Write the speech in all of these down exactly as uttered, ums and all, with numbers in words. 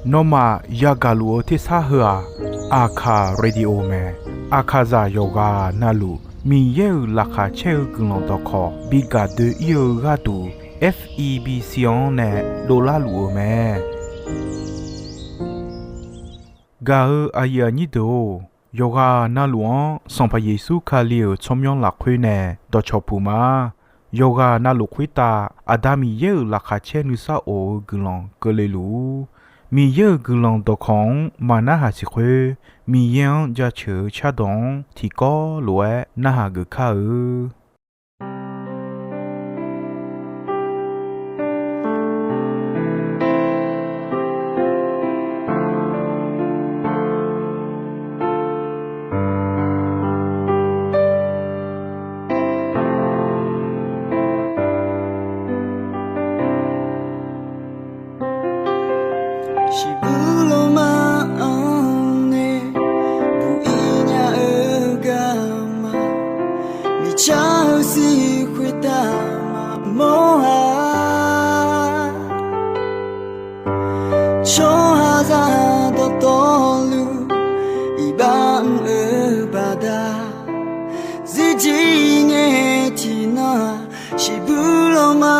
Nawmaf yagaq luf-eu tersar heu-aq, Aqkaq Radio mae. Aqkaqzaq yawqghaq navluf Miqyaer-euq laqkhaq caer-eu guiqlanq dawqkawq bi gaq doe-ir-eu gharduq, F E B C-anr nae dovlar luf-eu mae. Gaq-eu aqyuif aqnyir deuq-or, yawqghaq navluf-anr Sanqpaq Yeqsur Kali-euq tsawrmyanr lafkhoer nae dawqcawq puq ma. Yawqghaq navluf khoertav Aqda Miqyaer-euq laqkhaq caer nuisar of-eu guiqlanq keuvle luf-ur. Miqyaer-euq guiqlanq dawqkawq-anr maqnarhaq siq khoer, Miqyaer-anr jaceuq-eu cardawq-anr tiqkawv lof-aer narhaq geuf kar-eu. Shiqbuir lawrma-anr nae buq-ir nya-eu garma, miqcar-eu sir khoertav maqmawr-a. Tsawrhaqzaq dawqtawvluf iqbax mr-eu baqda, zirjir ngae tiqnan-aq, shiqbuir lawrma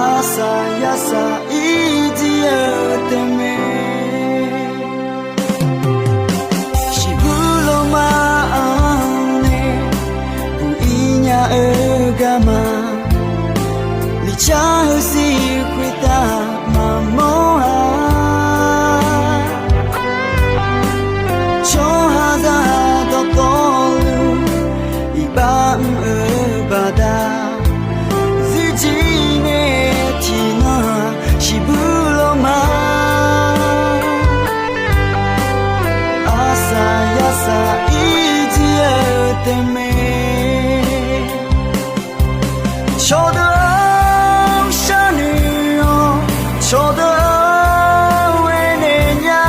arsaq yarsaq ir jir-eu taef mae. Shiqbuir lawrma-anr nae buq-ir nya-eu garma, miqcar-eu sir khoertav maqmawr-a. Tsawrhaqzaq dawqtawvluf iqbax mr-eu baqda, zirjir ngae tiqnan-aq, shiqbuir lawrma arsaq yarsaq ir jir-eu taef mae. Cawqdeuq-or, sharnoeq-awq. Cawqdeuq-or, aernaeq nya.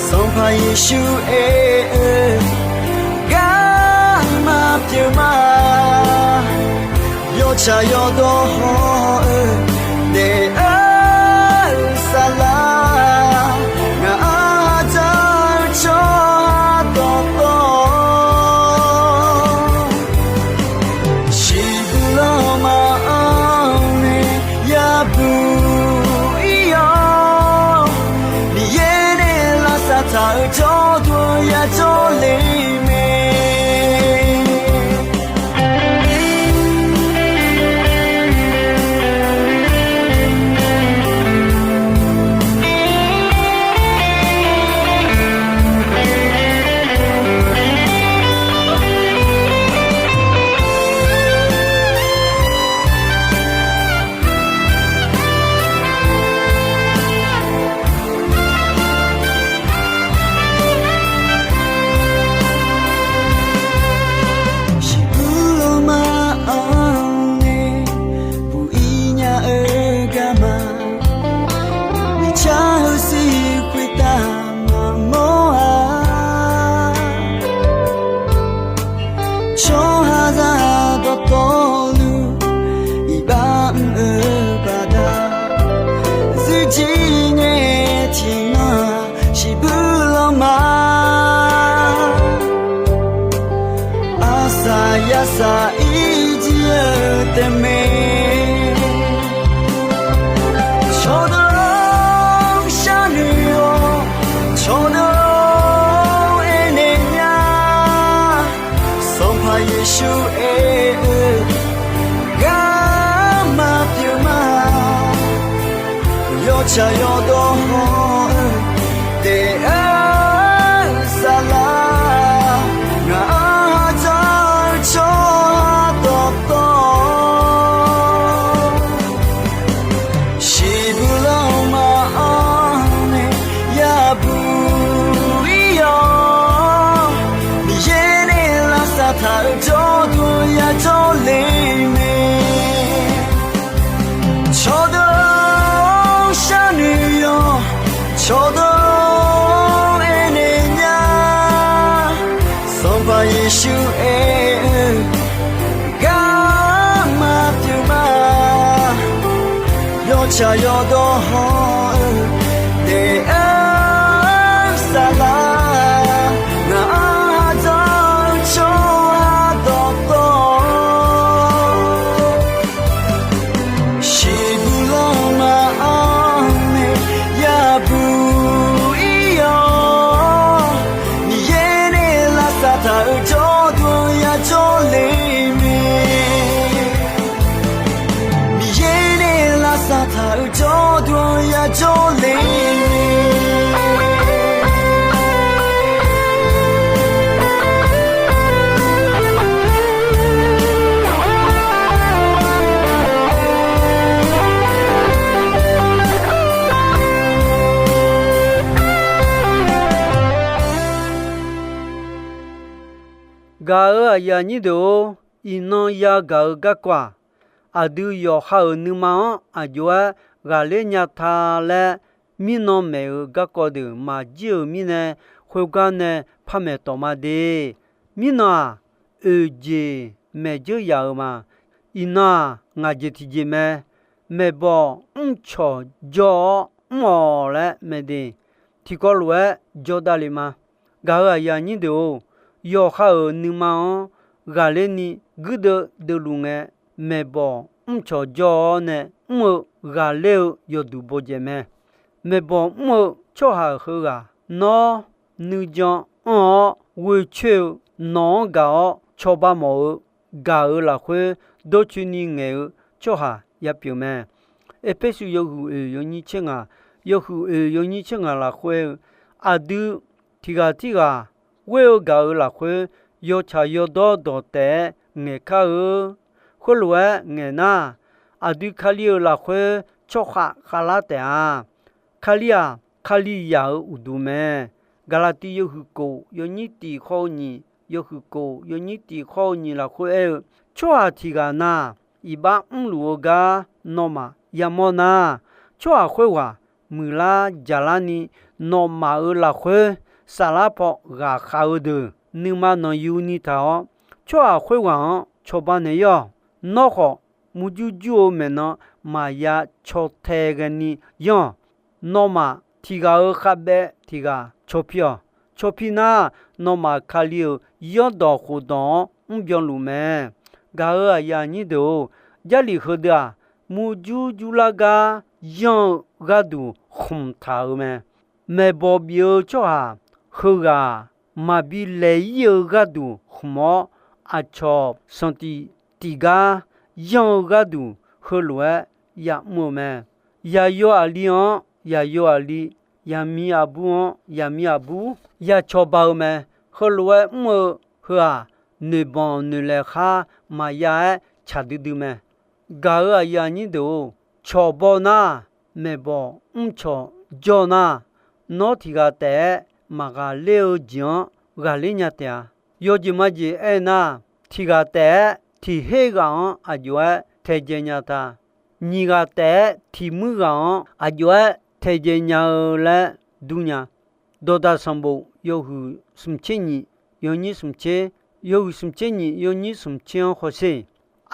Sanqpaq Yeqsur aer-eu, garma pyeuf ma. Yawtsaq yawdawr haw-eu daef-eu saflar, ngaq-anr dzaq-eu tsawrhaq dawqtawv, shiqbuir lawrma-anr nae yabuq ir-awr, Miqyaer nae lavsav taq-euq jawrduq yajawr le mae. Shiqbuir lawrma-anr nae buq-ir nya-eu garma, miqcar-eu sir khoertav maqmawr-a. Tsawrhaqzaq dawqtawvluf iqbax mr-eu baqda, zirjir ngae tiqnan-aq, shiqbuir lawrma arsaq yarsaq ir jir-eu taef mae. Cawqdeuq-or, sharnoeq-awq. Cawqdeuq-or, aernaeq nya. Sanqpaq Yeqsur aer-eu, garma pyeuf ma. Yawtsaq yawdawr haw-eu daef-eu saflar, ngaq-anr dzaq-eu tsawrhaq dawqtawv, shiqbuir lawrma-anr nae yabuq ir-awr, Miqyaer nae lavsav taq-euq jawrduq yajawr le mae. Cawqdeuq-or, sharnoeq-awq. Tsaq yawdawr hawr-eu taef-aer saflar, ngaq-anr dzanr-eu tsawrhaq dawqtawvluf, shiqbuq lanma-anr nae yabuq ir-awr, Miqyaer nae lavsav taq-euq jawrduq yajawr le mae. Miqyaer nae lavsav taq-euq jawrduq yajawr le mae. Gaq-euq aqyuif aqnyir deuq-or, iqnan yagaq-eu garkawv-aq, aqdui yawqha-euq nuima-anr aqjox-aer ghaqler nya ta laer, mirnan maeq-euq garkawv deuq maqjir-euq mirnae, khoergar nae par maeqtawq ma de. Mirnan-aq, oeqjeq maeq dzeur yaf-euq ma. Iqnan-aq, ngaq jeq tiqjeq mae. Maeqbawq mrcawq jawr-awr mr-awq laer mae de. Tiqkawv lof-aer jawr davle ma. Gaq-euq aqyuif aqnyir deuq-or, yawqha-euq nuima-anr ghaqler ni guirdeuv deuvluf ngae, maeqbawq mrcawq jawr-awr nae mr-eu ghaqler-eu yawduq bawdzaeq mae. Maeqbawq mr-eu tsawrhaq heughaq, nawr nuijan anr-awr ghoecoer-eu nawq-anr gaq-awr cawba mawf-eu gaq-euq lafkhoer dawrcoeni ngaeq-eu tsawrhaq yapyeuf mae. Erpersu yawhuiq oeq yawnyir tser ngaq, yawhuiq oeq yawnyir tser ngaq lafkhoer-eu, aqdui tiqghaq tirghaq ghoer-eu gaq-euq lafkhoer yawtsaq yawdawr dawq taef-aer ngaeqkar-eu. Khoerlof-aer ngaeq nar, aqdui Kali-euq lafkhoer tsawrkhav khavlar taef-a. Kali-aq, Kalizaq-euq uqduq mae. Gaqlaqtiv yawhuiq kof yawnyir tiq khawr-eu nyiq, yawhuiq kof yawnyir tiq khawr-eu nyiq lafkhoer aer-eu, tsawrhaq tiqghaq na iqbax mrluf-eu gar nawmaf yamawr nar, tsawrhaq khoerghaq muiqlar jaqlar ni nawmaf-euq lafkhoer saflar paw ghaqkhav-eu deuq nuima nanqyuni taq-awr, tsawrhaq khoerghaq-anr cawba naeq-ir-awq. Nawr khawf, murjur jur-eu maeqnan maqya caw tae ghaeni yanr-awq. Nawmaf tiqghaq-euq khavbaev tiqghaq caw pi-awq. Caw pi nar, nawmaf Kali-euq yaerdawq khofdawq-anr mrbyan luf mae. Gaq-euq aqyuif aqnyir deuq-or, Jarlif heudeuq-aq, murjur jurlar gar yanr-eu gharduq khmq taq-euq mae. Maeqbawq bif-eu tsawrhaq heughaq-aq, maqbi laeq-ir-eu gharduq khmq-awr, aqcawq sanqtif tiqgar yanr-eu gharduq heulof-aer yamr-eu mae. Yaqyo aqli-anr yaqyo aqli, yaqmiq aqbur-anr yaqmiq aqbur ya cawba-eu mae. Heulof-aer mr-eu heu-aq, noeqbanq noeqlaeq khar maqya-aer tsaq duidui mae. Gaq-euq aqyuif aqnyir deuq-or, cawq baw nar, maeqbawq mrcawq jawr nar, nawr tiqghaq taef-aer maqghaqler-eu jeq-anr ghaqler nya taef-a. Yawjeq majeq aernar, tiqghaq taef-aer tiq her ghaq-anr aqjox-aer taedzae nya ta. Nyiq ghaq taef-aer tiq muir ghaq-anr aqjox-aer taedzae nya-eu laer dur nya. Dawqdaq sanqbof yawhuiq smq tser nyiq yawnyir smq tser, yawhuiq smq tser nyiq yawnyir smq tser-anr hawsher.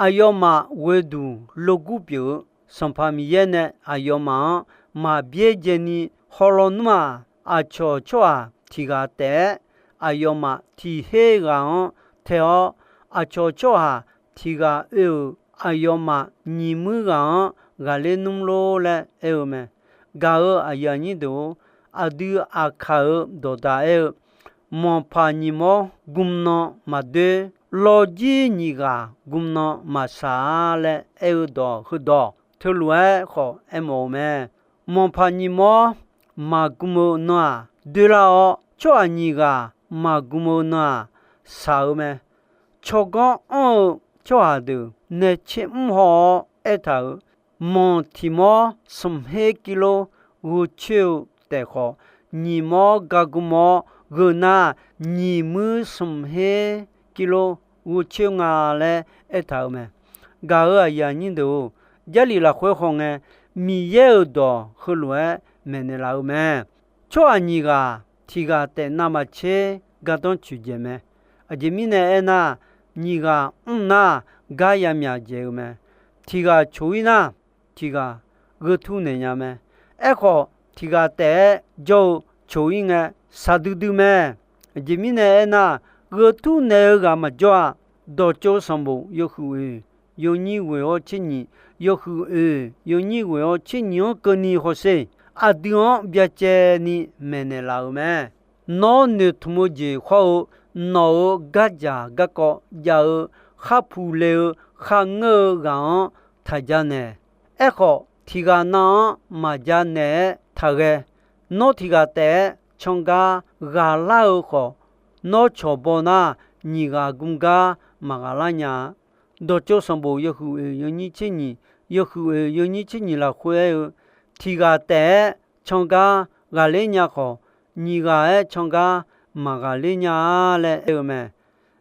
Aqyawfmaf ghoeduq logur pyeuf-eu Sanqpaq Miqyaer nae aqyawfmaf-anr maqbyaerdzae ni hawlaw nmr-aq, aqcawq tsawrhaq tiqghaq taef-aer aqyawfmaf tiq her ghaq-anr tae-awr, aqcawq tsawrhaq tiqghaq oe-euq aqyawfmaf nyiq muir ghaq-anr ghaqler nmr lor laer aer-eu mae. Gaq-euq aqyuif aqnyir deuq-or, aqdui Aqkaq-euq dawqdaq aer-eu, manqpaq nyiq mawr gmnan maqdoer, lawrjir nyiq ghaq gmnan maqsaq-a laer aer-eu dawq heudawq teulof-aer khawf aermawf-eu mae. Manqpaq nyiq mawr maqgm-eu nan-aq doerlar-awr, tsawrhaq nyiq ghaq maqgm-eu nan-aq saq-eu mae. Tsawrganr anr-eu tsawrhaq deuq nae tser mr haw-awr aertaq-euq, manq tiq mawr smq her kilo gheu coer-eu taef khawf, nyiq mawr gagm-awr gheu nar, nyiq muir smq her kilo gheu coer nga laer aertaq-euq mae. Gaq-euq aqyuif aqnyir deuq-or, Jarlif lafkhoer khawf ngae, Miqyaer-euq dawq heulof-aer maeqnaeq laf-eu mae. Tsawrhaq nyiq ghaq tiq ghaq taef navmaqtser gardanr coeqdzaeq mae. Aqjeq mirnae aernar, nyiq ghaq mr nar, gar yamyaq dzaeq-eu mae. Tiq ghaq coq-ir nar, tiq ghaq gheutur naeq nya mae. Aerkhawf, tiq ghaq taef-aer jawr-eu coq-ir ngae, shaqdui dui mae. Aqjeq mirnae aernar, gheutur naeq-eu ghaq maqjawr-a. Dawqtsov sanqbof yawhuiq oeq yawnyir ghoeq-awr tser nyiq, yawhuiq oeq yawnyir ghoeq-awr tser nyiq-anr keuvni hawsher. Aqdui-anr byacaevni maeqnaeq laf-euq mae. Nawr noeqtmq-eu jeq khawr-eu, nawq-euq gardzaq garkawv jav-eu, kharpuq le-eu kharngeur-eu ghaq-anr taq ja naeq. Aerkhawf, tiq ghaq nav-anr maqja naeq-aer taqghae. Nawr tiq ghaq taef-aer can gar ghaqlar-eu khawf, nawr cawq baw nar, nyiq ghaq gm gar maqghaqlar nya-a. Dawqtsov sanqbof yawhuiq oeq yawnyir tser nyiq, yawhuiq oeq yawnyir tser nyiq lafkhoer aer-eu, tiq ghaq taef-aer can gar ghaqler nya khawf, nyiq ghaq-aer can gar maqghaqler nya-a laer aer-eu mae.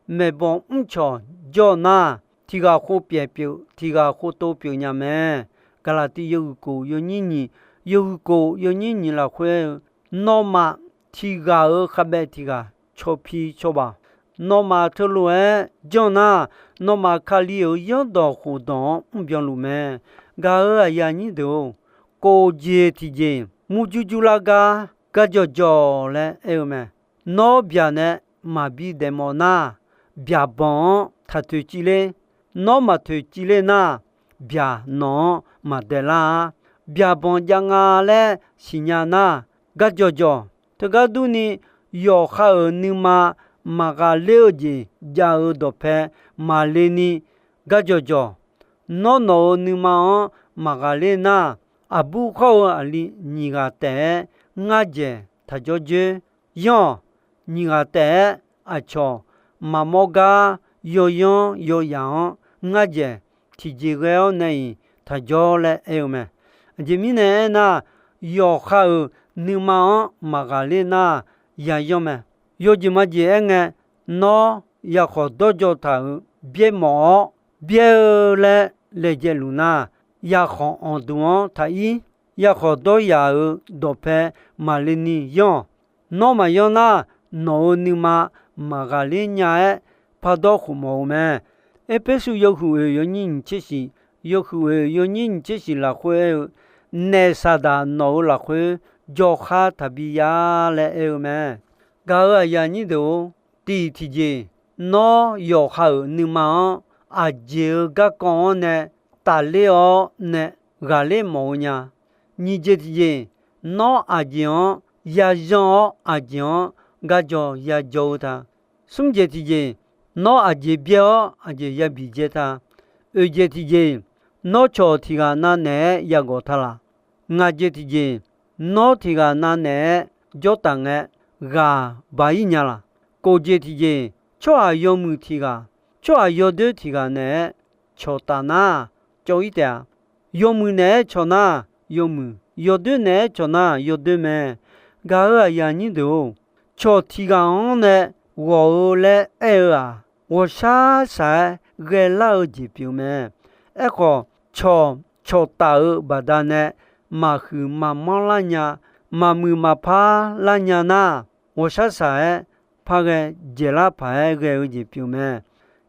Maeqbawq mrcawq jawr nar, tiq ghaq khov pyaeq pyeuf, tiq ghaq khov tov pyeuf nya mae. Gaqlaqtiv yawhuiq kof yawnyir nyiq, yawhuiq kof yawnyir nyiq lafkhoer aer-eu, nawmaf tiq ghaq-euq khavbaev tiq ghaq cawpi cawba. Nawmaf teulof-aer janr nar, nawmaf Kali-euq zanrdawq khofdawq-anr mrbyan luf mae. Gaq-euq aqyuif aqnyir deuq-or, kof jeq tiqjeq murjur jurlar gar gar jawqjawq laer aer-eu mae. Nawr byaq nae maqbi daef mawf nar, byaqbanq-anr taq toeqciv ler. Nawr maq toeqciv ler nar, byaq nawq-anr maq daeqlar-a. Byaqbanq jav nga laer siqnya nar, gar jawqjawq. Teugar durni, yawqha-euq nuima maqghaqler-eu jeq jav-eu dawqpae maqle ni, gar jawqjawq. Nawr nawq-euq nuima-anr maqghaqler nar, aqbur khawr-eu aqli nyiq ghaq taef-aer ngar dzaeq taq jawr dzoer. Yanr-awq, nyiq ghaq taef-aer aqcawq maqmawr gar yawyanr yawyaq-anr ngar dzaeq tiqjeq ghae-awr nae-iq taq jawr laer aer-eu mae. Aqjeq mirnae aernar, yawqha-euq nuima-anr maqghaqler nar, yayanr mae. Yawjeq majeq aerngae, nawr yakhawf dawrjaw taq-euq byaer mawf-awr, byaer-eu laer laejae luf nar, yakhawf anqduq-anr taq ir. Yakhawf dawryaq-euq dawqpae maqle ni yanr-awq. Nawr maqyanr nar, nawq-euq nuima maqghaqler nya-aer pardawr khofmawf-eu mae. Erpersu yawhuiq oeq yawnyir nyiq tser shiq, yawhuiq oeq yawnyir nyiq tser shiq lafkhoer aer-eu, naef saqdaq nawq-euq lafkhoer jawrkhar taqbi ya laer aer-eu mae. Gaq-euq aqyuif aqnyir deuq-or, tiq tiqjeq, nawr yawqha-euq nuima-anr aqjeq-euq garkawv-anr nae tafler-awr nae ghaqler mawf-eu nya. Nyiq jeq tiqjeq, nawr aqjeq-anr yayanr-awr aqjeq-anr garjaw yajawr-eu ta. Smr jeq tiqjeq, nawr aqjeq byaer-awr aqjeq yabiq dzae ta. Oeq jeq tiqjeq, nawr cawq tiq ghaq nav naeq-aer yagawq ta laq. Ngaq jeq tiqjeq, nawr tiq ghaq nav naeq-aer jawr taf ngae, ghaq baq-ir nya laq. Kof jeq tiqjeq, tsawrhaq yawmuiq tiq ghaq, tsawrhaq yawdoer tiq ghaq naeq-aer cawq taf nar, cawv-ir taef-a. Yawmuiq naeq-aer cawq nar, yawmuiq, yawdoer naeq-aer cawq nar, yawdoer mae. Gaq-euq aqyuif aqnyir deuq-or, cawq tiq ghaq-anr nae ghawq-eu laer aer-eu-aq, ghawqshar shaq-aer ghaelar-eu jeq pyeuf mae. Aerkhawf, cawq, cawq taf-euq baqdanae maqhuiq maqmanr lar nya, maqmuiq maqpar lar nya nar, ghawqshar shaq-aer par ghae dzaeqlar paq-aer ghae-eu jeq pyeuf mae.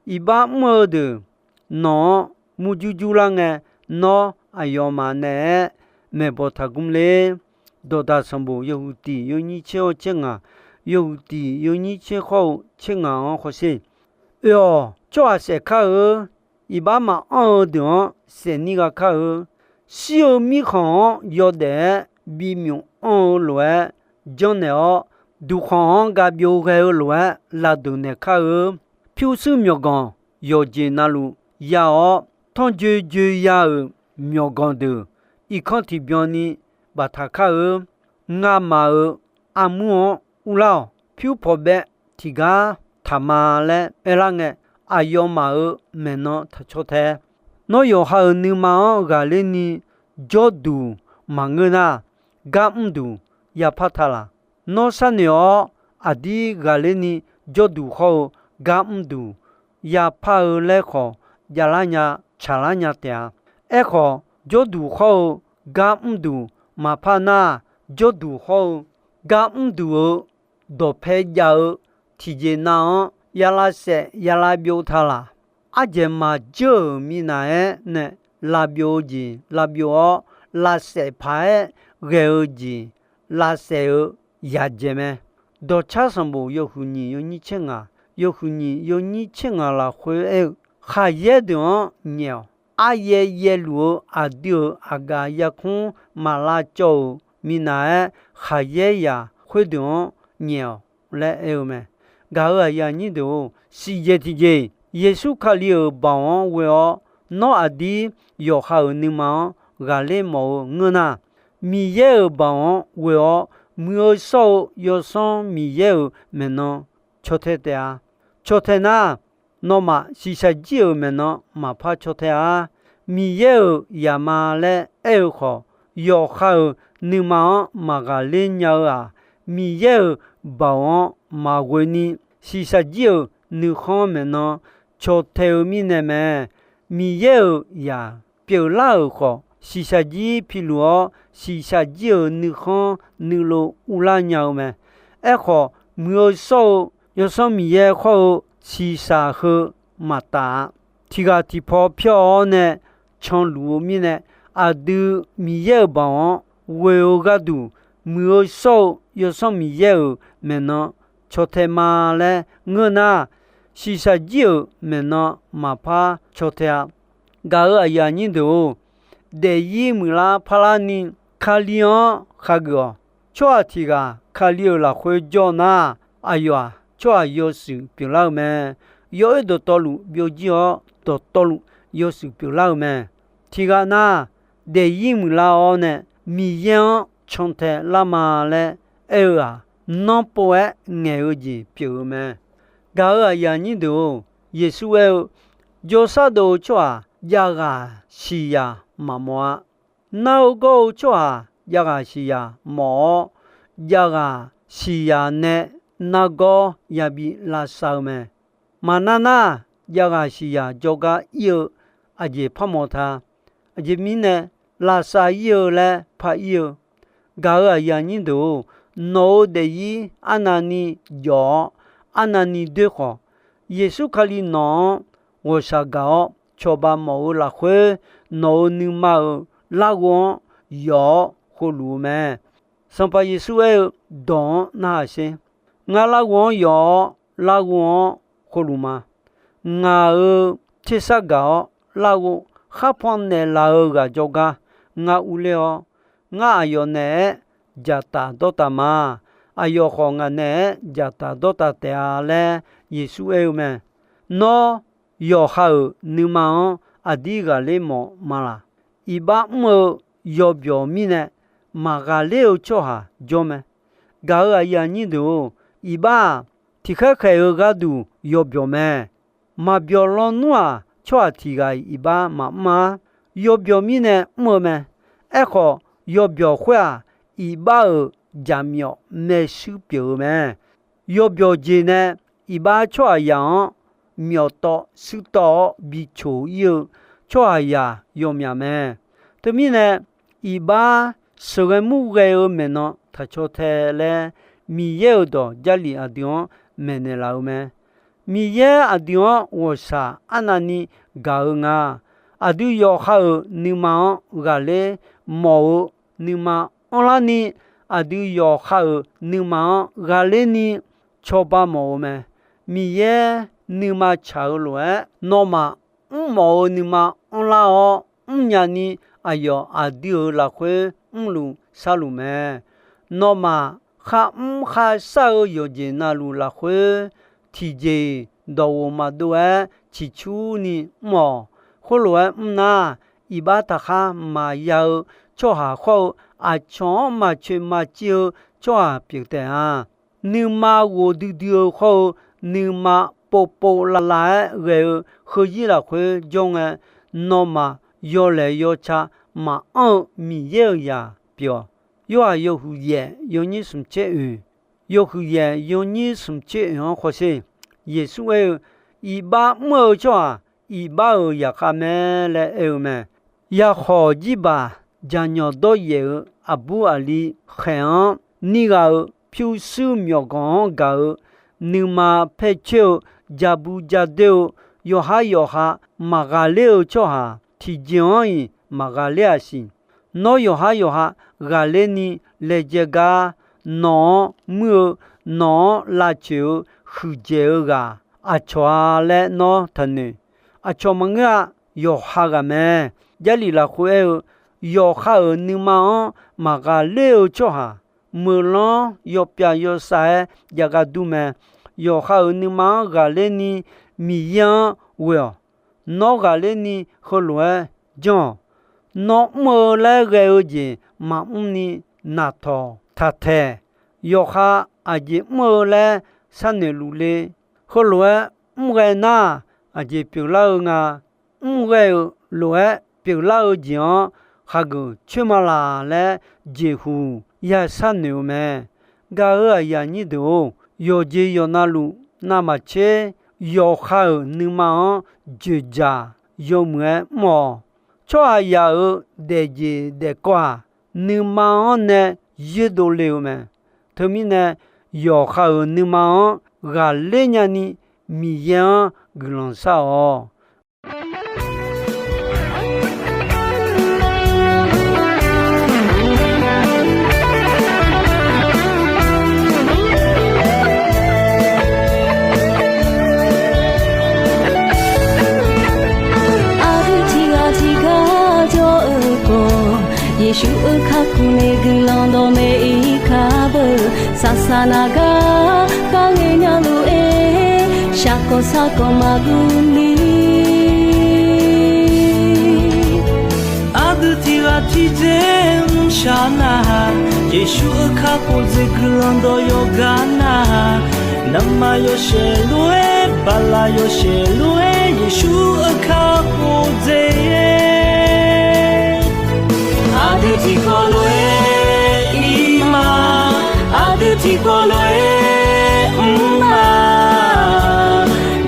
Iqbax mr-eu deuq nawq-anr murjur jurlar ngae, nawr aqyawfmaf naeq-aer maeqbawq taqgmr ler. Dawqdaq sanqbof yawhuiq tiq yawnyir tser-awr tser ngaq, yawhuiq tiq yawnyir tser khawr-eu tser ngaq-anr hawsher. Oe-awq, tsawrhaq saef kar-eu, iqbax maqanr-eu deuq-anr saef nir gha kar-eu, shir-eu mirkhanq-anr yawdaef-aer bimyuf anr-eu lof-aer janrnaeq-awr, duqkhanq-anr ga byov ghae-eu lof-aer lavduq naeq kar-eu, pyurshuir myawqganq yawqjeq navluf ya-awr, tanrjoe joe ya-euq myawqganq deuq irkanr tiqbyan ni baftaq kar-eu, ngamaf-euq armur-anr urlar-awq. Pyur pawqbaev tiqgar taq ma laer aerlar ngae, aqyawfmaf-euq maeqnan taqcaw tae. Nawr yawqha-euq nuima-anr ghaqler ni jawrduq maqngeur nar, gar mrduq yapar ta laq. Nawr sharnoeq-awr, aqdir ghaqler ni jawrduq hawr-eu gar mrduq yapar-eu laer khawf, javlar nya, tsaqlar nya taef-a. Aerkhawf, jawrduq hawr-eu gar mrduq maqpar nar, jawrduq hawr-eu gar mrduq-euq dawqpae jav-eu tiqjeq nav-anr ya lavsaef ya lavbyov ta laq. Ardzaeq maqjeur-euq minav-aer nae lavbyov-eu jeq lavbyov-awr, lavsaef paq-aer ghae-eu jeq lavsaef-eu yadzae mae. Dawqcar sanqbof yawhuiq nyiq yawnyir tser ngaq, yawhuiq nyiq yawnyir tser ngaq lafkhoer aer-eu, khaqyaer deuq-anr nyaef-awq. Aryaev yaevluf-eu aqdui-euq aqgaf yarkmr maq lavcawv-euq minav-aer, khaqyaer yaq khoerdeuq-anr nyaef-awq laer aer-eu mae. Gaq-euq aqyuif aqnyir deuq-or, siqjeq tiqjeq-iq Yeqsur Kali-euq baoq-anr ghoe-awr, nawr aqdir yawqha-euq nuima-anr ghaqler mawf-eu ngeur nar, Miqyaer-euq baoq-anr ghoe-awr muiq-eu shawr-eu Yawsanr Miqyaer-euq maeqnan caw tae taef-a. Caw tae nar, nawmaf shiqshaq jir-euq maeqnan maqpar caw tae-a. Miqyaer-euq zaqma laer aer-eu khawf, yawqha-euq nuima-anr maq ghaqler nya-eu-aq, Miqyaer-euq baoq-anr maqghoe ni, shiqshaq jir-euq nuikhanr maeqnan caw tae-eu mirnae mae. Miqyaer-euq zaq pyeuflar-euq khawf, shiqshaq jir piluf-awr, shiqshaq jir-euq nuikhanr nuilov uvlar nya-eu mae. Aerkhawf, muiq-eu shawr-eu Yawsanr Miqyaer khawr-eu shiqshaq heu maqtaf-a. Tiq ghaq tiqpaw pyawr-awr nae canluf-eu mirnae, aqdui Miqyaer-euq baoq-anr ghoe-eu gharduq, muiq-eu shawr-eu Yawsanr Miqyaer-euq maeqnan caw tae ma laer ngeur nar, shiqshaq jir-euq maeqnan maqpar caw tae-a. Gaq-euq aqyuif aqnyir deuq-or, daefzir muiqlar parlar ni Kali-anr khageuf-awq. Tsawrhaq tiq ghaq Kali-euq lafkhoer jawr nar, aqyawf-aq tsawrhaq yawshuif pyeuflar-eu mae. Yawoer dawqtawvluf byovjir-awr, dawqtawvluf yawshuif pyeuflar-eu mae. Tiq ghaq nar, daefzir muiqlar-awr nae Miqyaer-anr cantae lar ma laer aer-eu-aq, nanrpov-aer ngaeq-eu jeq pyeuf-eu mae. Gaq-euq aqyuif aqnyir deuq-or, Yeqsur aer-eu, jawrsar dov-eu tsawrhaq javghaq siqyaq maqmawf-a. Nar-eu gawr-eu tsawrhaq javghaq siqyaq mawf-awr, javghaq siqyaq nae nargawr yabi lavsav-eu mae. Maqnar nar, javghaq siqyaq jawrgar ir-eu aqjeq parmawf ta. Aqjeq mirnae, lavsav ir-eu laer par ir-eu. Gaq-euq aqyuif aqnyir deuq-or, nawq-euq daefzir arnavni jawf-awr, arnavni doer khawf, Yeqsur Kali nawq-anr ghawqshaq gaq-awr cawba mawf-eu lafkhoer, nawq-euq nuima-euq larghov-anr yawf-awr khovluf-eu mae. Sanqpaq Yeqsur aer-eu, dawq-anr narhaq sher. Ngar larghov-anr yawf-awr larghov-anr khovluf ma. Ngaq-euq tersar gaq-awr larghov kharpan naeqlaf-eu ghaq jawrgar ngar urler-awr, ngar aqyawf naeq-aer dzaqtaf dawrtaf ma. Aqyawf khawf ngaq naeq-aer dzaqtaf dawrtaf taef-a laer Yeqsur aer-eu mae. Nawr yawqha-euq nuima-anr aqdir ghaqler mawf ma laq? Iqbax mr-eu yawbyawq mirnae maq ghaqler-eu tsawrhaq jawr mae. Gaq-euq aqyuif aqnyir deuq-or, iqbax-aq, tiqkhaer khaeq-eu gharduq yawbyawq mae. Maqbyawq lawnmr-aq, tsawrhaq tiq ghaq-iq iqbax maqmr-ar. Yawbyawq mirnae mr-eu mae. Aerkhawf, yawbyawq khoer-aq, iqbax-euq jaqmyawf maershuir pyeuf-eu mae. Yawbyawq jeq nae iqbax tsawrhaqzaq-anr myawf tawv shuir tawv-awr bi coq ir-eu tsawrhaqzaq yawmyaq mae. Teumirnae, iqbax sheuqghae murghae-eu maeqnan taqcaw tae laer, Miqyaer-euq dawq Jarlif aqdui-anr maeqnaeq laf-eu mae. Miqyaer aqdui-anr ghawqshaq arnavni gaq-eu nga. Aqdui yawqha-euq nuima-anr ghaqler mawf-eu nuima anrlarni, aqdui yawqha-euq nuima-anr ghaqlerni cawba mawf-eu mae. Miqyaer nuima tsaq-eu lof-aer, nawmaf mrmawf-eu nuima anrlar-awr mrnya ni, aqyawf aqdui-euq lafkhoer mrluf sharluf mae. Nawmaf kharmr kharshar-eu yawqjeq navluf lafkhoer, tiqjeq-iq dawqghof maqdov-aer ciqcurni mr-awq. Khoerlof-aer mr nar, iqbax taqkhar maqya-eu tsawrhaq khawr-eu, aqcawq-anr maqcoeq maqciv-eu tsawrhaq pyeuf taef-a. Nuima ghofdui dui-eu khawr-eu, nuima povpov lavlav-aer ghae-eu heuzir lafkhoer jawr ngae, nawmaf yawlaeq yawca maqanr-eu Miqyaer-euq zaq pyeuf-awq. Yorhaq yawhuiq yaef yawnyir smq tser oeq, yawhuiq yaef yawnyir smq tser oeq-anr khawsher. Yeqsur aer-eu, iqbax mr-eu tsawrhaq iqbax-euq zaqkhav mae laer aer-eu mae. Yakhawq jirbaq jaqnyawq dawryaef-eu aqbur aqli khaeq-anr, nir ghaq-euq pyurshuir myawqganq-anr gaq-eu, nuima paer coer-eu, ja bu ja doer-eu, yawqhar yawqha maqghaqler-eu tsawrhaq tiqjeq-anr-iq maqghaqler-aq siq. Nawr yawqhar yawqha ghaqler ni laejae gar, nawq-anr muir-eu, nawq-anr lavcoeq-eu huiqdzaeq-eu ghaq aqcawq-a laer nawr taqnoeq. Aqcawq maqngeur-a. Yawqha ghaq mae. Jarlif lafkhoer aer-eu, yawqha-euq nuima-anr maqghaqler-eu tsawrhaq, meuqlanr yawpyav yawsav-aer jav gar dur mae. Yawqha-euq nuima-anr ghaqler ni Miqyaer-anr ghoe-awq. Nawr ghaqler ni heulof-aer janr-awq. Nawr mr-eu laer ghae-eu jeq maqmr ni naqtawq taqtaeq. Yawqha aqjeq mr-eu laer sharnoeq luf le. Heulof-aer mr ghae nar, aqjeq pyeuflar-eu nga. Mr ghae-euq lof-aer pyeuflar-eu jeq-anr hageuf coer ma laq laer jeqhuq ya sharnoeq-eu mae. Gaq-euq aqyuif aqnyir deuq-or, yawqjeq yawqnavluf navmaqtser yawqha-euq nuima-anr dzoeqdzaq yawmuiq-aer mr-awq. Tsawrhaqzaq-euq daefjeq daefkawv-aq, nuima-anr nae yoerdov le-eu mae. Teumirnae, yawqha-euq nuima-anr ghaqler nyani Miqyaer-anr guiqlanq shar-awq. Aqdui tiqghaq tiqgar jawr-eu khawf, Yeqsur-euq kakhof nae guiqlanq dawqmaeq-ir kar beu. Saqsaq naq gar kharghae nya lof-aer, shaqkawq sarkawq maqguv ni. Aqdui tiqghaq tiqdzer mrshaq nar-aq, Yeqsur-euq kakhof dzaeq guiqlanq dawq yawqgar nar-aq, navmaqyawshaef lof-aer, baqlaq yawshaef lof-aer, Yeqsur-euq kakhof dzaeq aqdui tiqkawv lof-aer ir ma. Aqdui tiqkawv lof-aer mr ma.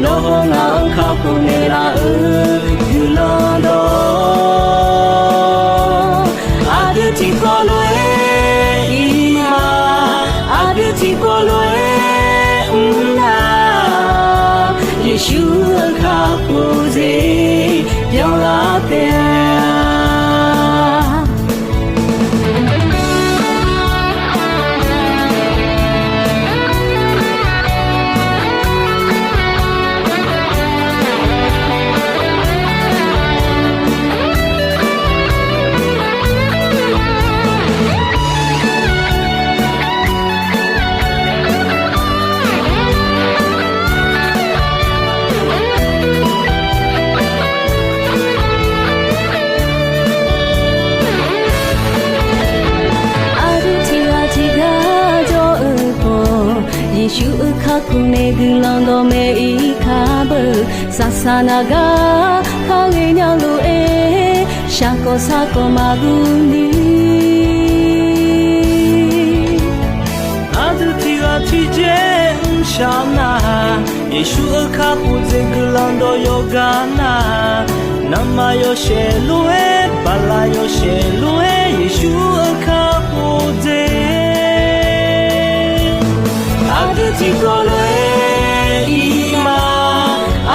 Nawr haw ngaq-anr kakhof naeqlaf-euq guiqlanq dawq, aqdui tiqkawv lof-aer ir ma. Aqdui tiqkawv lof-aer mr na. Yeqsur-euq kakhof dzaeq byanlar taef-a. Aqdui tiqghaq tiqgar jawr-eu khawf, Yeqsur-euq kakhof nae guiqlanq dawqmaeq-ir kar beu. Saqsaq naq gar kharghae nya lof-aer, shaqkawq sarkawq maqguv ni. Aqdui tiqghaq tiqdzer mrshaq nar-aq, Yeqsur-euq kakhof dzaeq guiqlanq dawq yawqgar nar-aq, navmaqyawshaef lof-aer, baqlaq yawshaef lof-aer, Yeqsur-euq kakhof dzaeq aqdui tiqkawv lof-aer ir ma.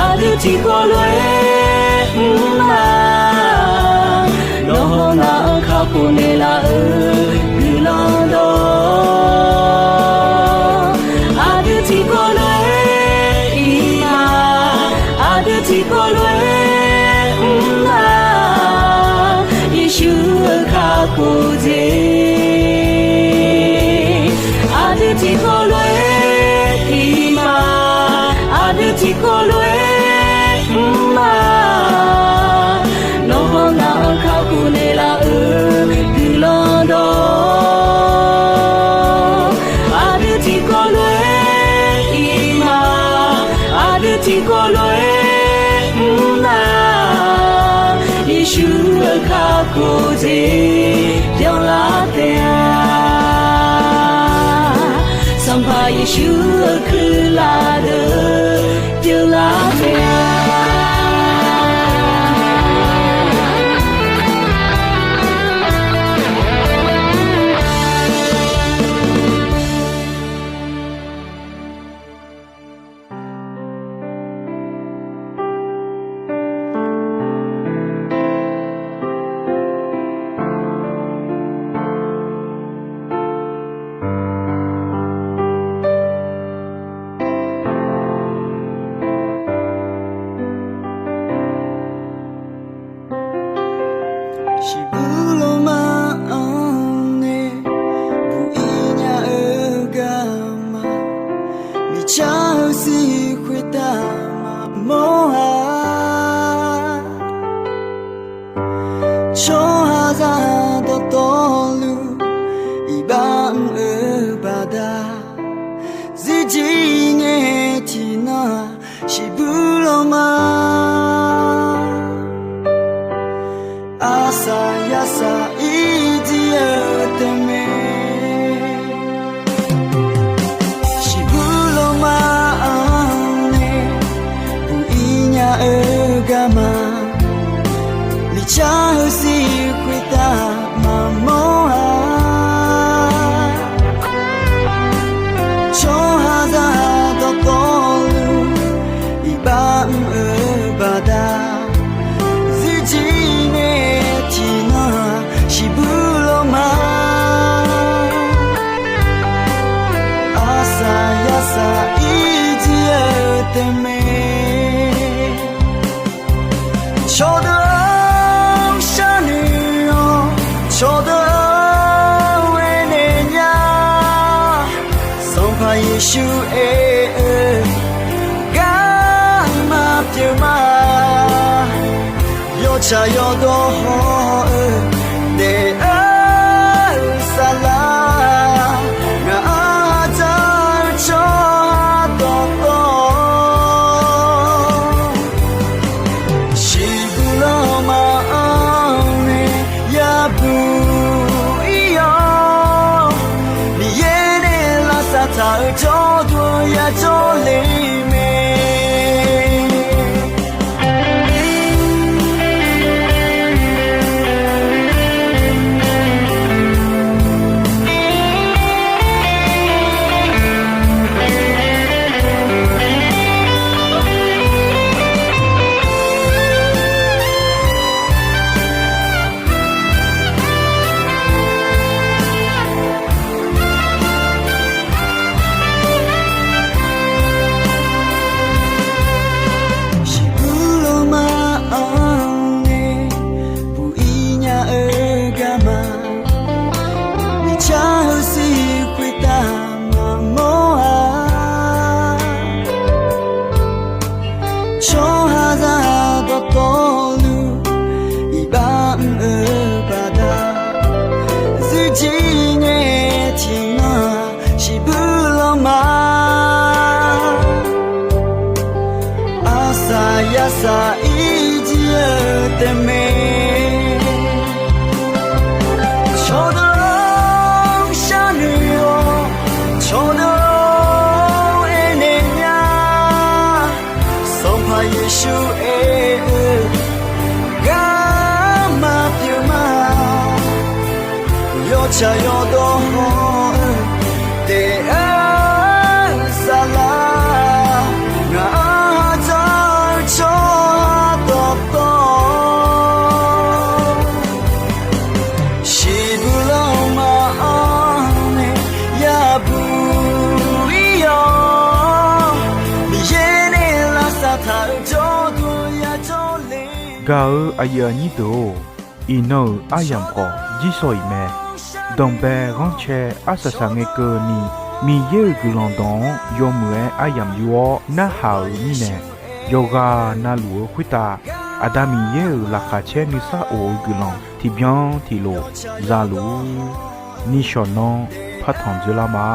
Aqdui tiqkawv lof-aer mr ma. Nawr haw ngaq-anr kakhof naeqlaf-euq guiqlanq dawq, aqdui tiqkawv lof-aer ir ma. Aqdui tiqkawv lof-aer mr ma. Yeqsur-euq kakhof dzaeq aqdui tiqkawv lof-aer ir ma. Aqdui tiqkawv lof-aer mr ma. Nawr haw ngaq-anr kakhof naeqlaf-euq guiqlanq dawq, aqdui tiqkawv lof-aer ir ma. Aqdui tiqkawv lof-aer mr ma. Yeqsur-euq kakhof dzaeq byanlar taef-a. Sanqpaq Yeqsur-euq kuirlaf deuq byanlar taef-a. Shiqbuir lanma-anr nae buq-ir nya-eu garma, miqcar-eu siq khoertav maqmawr-a. Tsawrhaqzaq dawqtawvluf iqbax mr-eu baqda, zirjir ngae tiqnan-aq, shiqbuir lanma arsaq yasaq-ir jir-eu tae mae. Shiqbuir lanma-anr nae buq-ir nya-eu garma, miqcar-eu siq khoertav maqmawr-a. Tsawrhaqzaq dawqtawvluf iqbax mr-eu baqda, zirjir ngae tiqnan-aq, shiqbuir lanma arsaq yasaq-ir jir-eu tae mae. Cawqdeuq-anr sharnoeq-awr, cawqdeuq-anr aernaeq nya. Sanqpaq Yeqsur aer-eu garma pyeuf ma. Yawtsaq yawdawr haw-eu daef-eu saflar, ngaq-anr dzaq-eu tsawrhaq dawqtawv shiqbuir lanma-anr nae yabuq-ir-awr, Miqyaer nae lavsav taq-eu jawrduq yajawr le mae. Shiqbuir lanma-anr nae buq-ir nya-eu garma, miqcar-eu siq khoertav maqmawr-a. Tsawrhaqzaq dawqtawvluf iqbax mr-eu baqda, zirjir ngae tiqnan shiqbuir lanma arsaq yasaq-ir jir-eu tae mae. Cawqdeuq-anr sharnoeq-awr, cawqdeuq-anr aernaeq nya. Sanqpaq Yeqsur aer-eu garma pyeuf ma. Yawtsaq yawdawr haw-eu daef-eu saflar, ngaq-anr dzaq-eu tsawrhaq dawqtawv shiqbuir lanma-anr nae yabuq-ir-awr, Miqyaer nae lavsav taq-eu jawrduq yajawr le. Gaq-eu aqyuif aqnyir deuq-or, iqnan-euq aryamq khawf jirshaw-iq mae. Danqbae ghanrcae arsaq saqngae keuvni, Miqyaer-euq guiqlanq dawq-anr yawmuiq-aer aryamq yur-awr narhaq-euq mirnae, yawqghaq navluf-eu khoertav Aqda Miqyaer-euq laqkhaq caer nuisar of-eu guiqlanq tiqbyan tiqlof zaluf-ur. Nishawq nanr partanq dzoerlar ma.